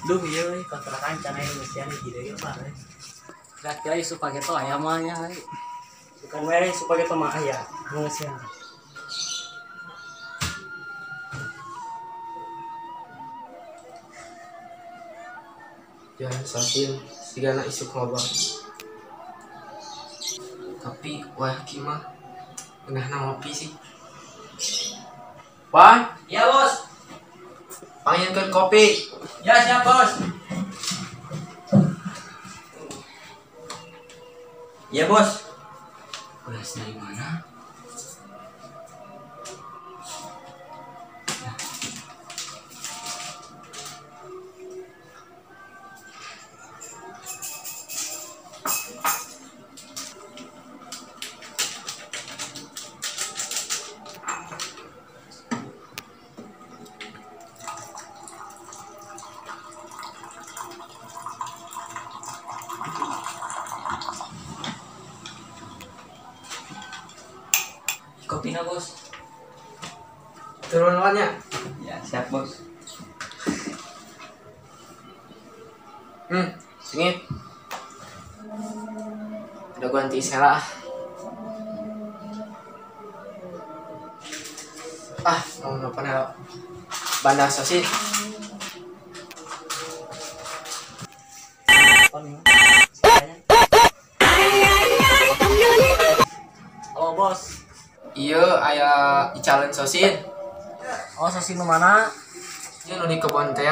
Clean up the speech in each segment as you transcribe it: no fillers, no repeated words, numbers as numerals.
Duh ieu euy kontrakan can aya ngeusian hiji deui mah euy. Kira-kira isu pageto aya mah nya euy. Bukan we isu pageto mah aya ngeusian. Jangan sasin sigana isuk loba. Tapi wah kieu mah ngeunahna ngopi sih. Wah, ya bos. Panggilkan kopi. Ya siap bos. Ya bos. Beras dari mana? Kopinya bos. Turun lawannya. Ya siap bos. Sengit. Udah ganti sela. Ah, mau nelfon ya. Bandar sosis. Halo bos. Iya, aya icalan sosin. Oh, sosin nu mana? Ieu nu di kebon teh.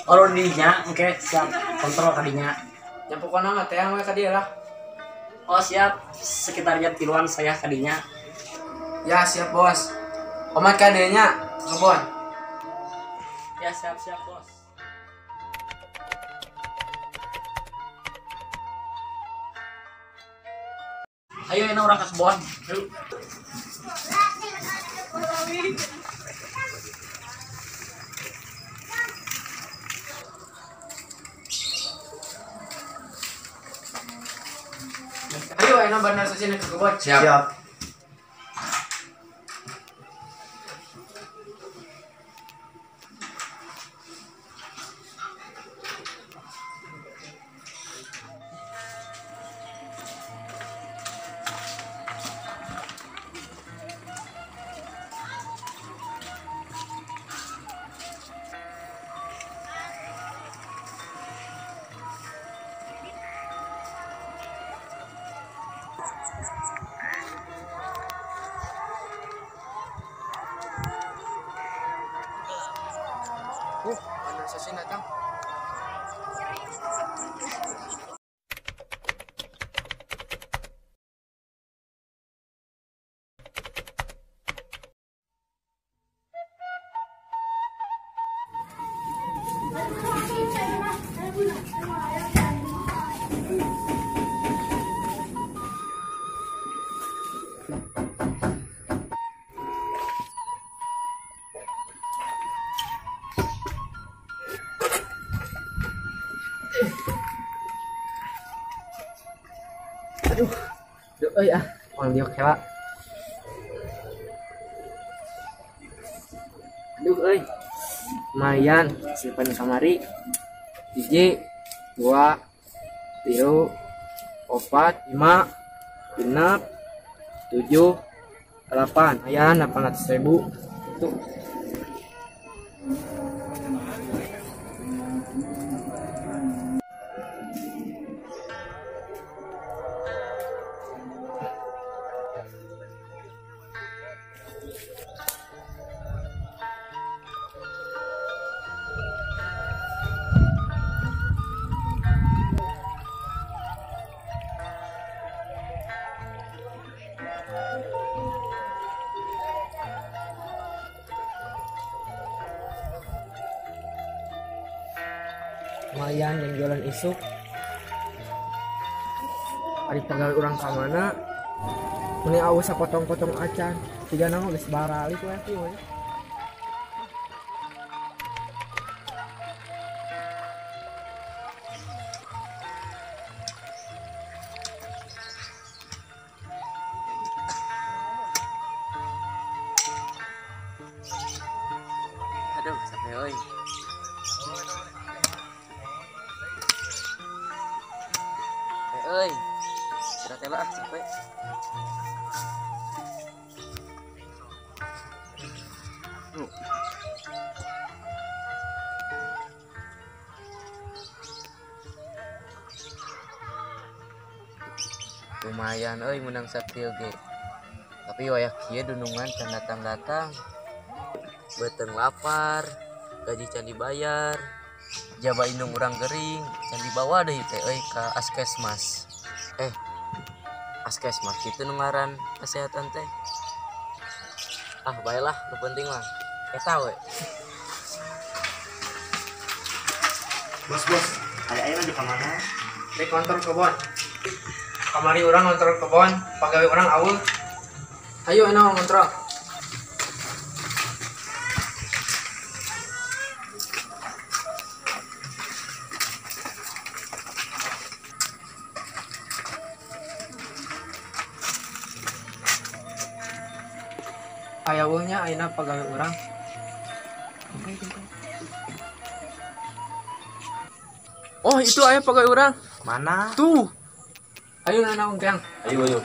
Oh, nu di dinya, oke, siap. Kontrol ka dinya. Nya pokona mah teh we ka dieu lah. Oh, siap. Sekitar jam 3-an saya ka dinya. Ya, siap, Bos. Omat ka dieu nya, ke kebon. Ya, siap-siap, Bos. Ayo enak orang ke kebon. Ayo. Ayo enak bandar sosin ke kebon. Siap. Siap. Bandar sosin datang. Aduh, duh, euy ah, moal diok heula. Aduh euy. Lumayan simpan kamari. 1, 2, 3, 4, 5, 6, 7, 8. Lumayan 800.000. Tuh. Lumayan yang jualan isuk. Ari pegawai urang ka mana? Meni awus sapotong-potong acan. Tiga nama geus baralik we kieu we. Aduh, sampai euy. we. Lumayan euy menang sakieu ge. Tapi wayah kieu dunungan can datang-datang. Beuteung lapar, gaji can dibayar. Jaba indung urang gering, can dibawa deui teh euy ka askesmas. Askesmas kitu nu ngaran kesehatan teh. Ah baelah, nu penting mah eta we. Bos, bos, aya lagi ka mana? Di kantor kebon. Kamari orang ngontrol kebon, pagawe orang awul. Ayo enak ngontrol. Aya eueuhnya ayeuna pagawe urang. Oh, itu aya pagawe urang. Mana? Tuh. Ayo nanaon kang. Ayo ayo.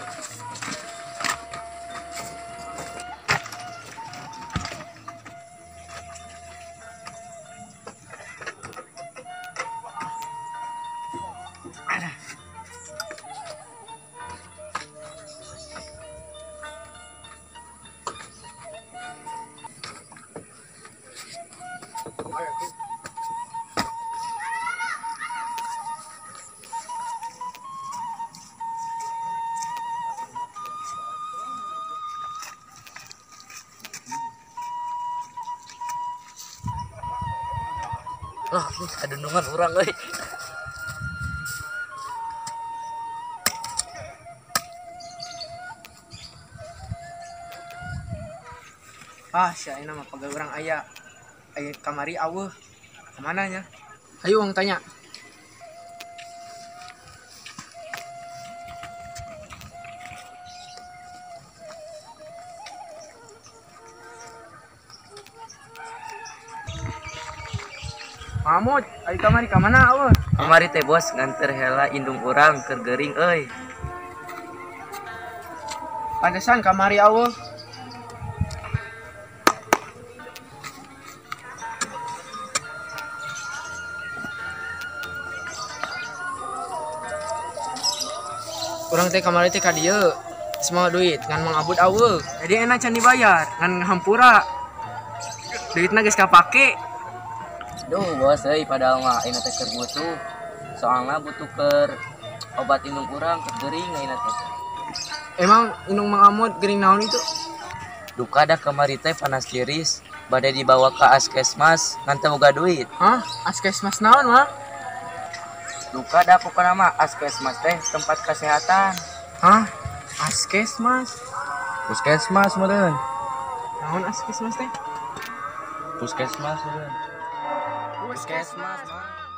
Ada. Lah, kadundungan urang euy. Ah, si ayeuna mah pagawe urang aya. Aya kamari aweuh. Kamana nya? Ayo urang tanya. Mamut, ayo kamari ka mana aweuh? Kamari teh bos nganter heula indung urang keur gering euy. Pantesan kamari aweuh. Urang teh kamari teh ka dieu. Semua duit ngan mangabut aweuh. Jadi enak can dibayar ngan hampura. Duitna geus kapake. Duh bos euy, padahal mah ayeuna teh keur butuh. Soalna butuh keur obat indung urang keur gering ayeuna teh. Emang indung Mang Amut gering naon itu? Duka dah kamari teh panas tiris, bade dibawa ka askesmas ngan teu boga duit. Hah? Askesmas naon, Mang? Duka dah pokona mah askesmas teh tempat kesehatan. Hah? Askesmas? Puskesmas meureun. Naon askesmas teh? Puskesmas meureun. Puskesmas, Mang.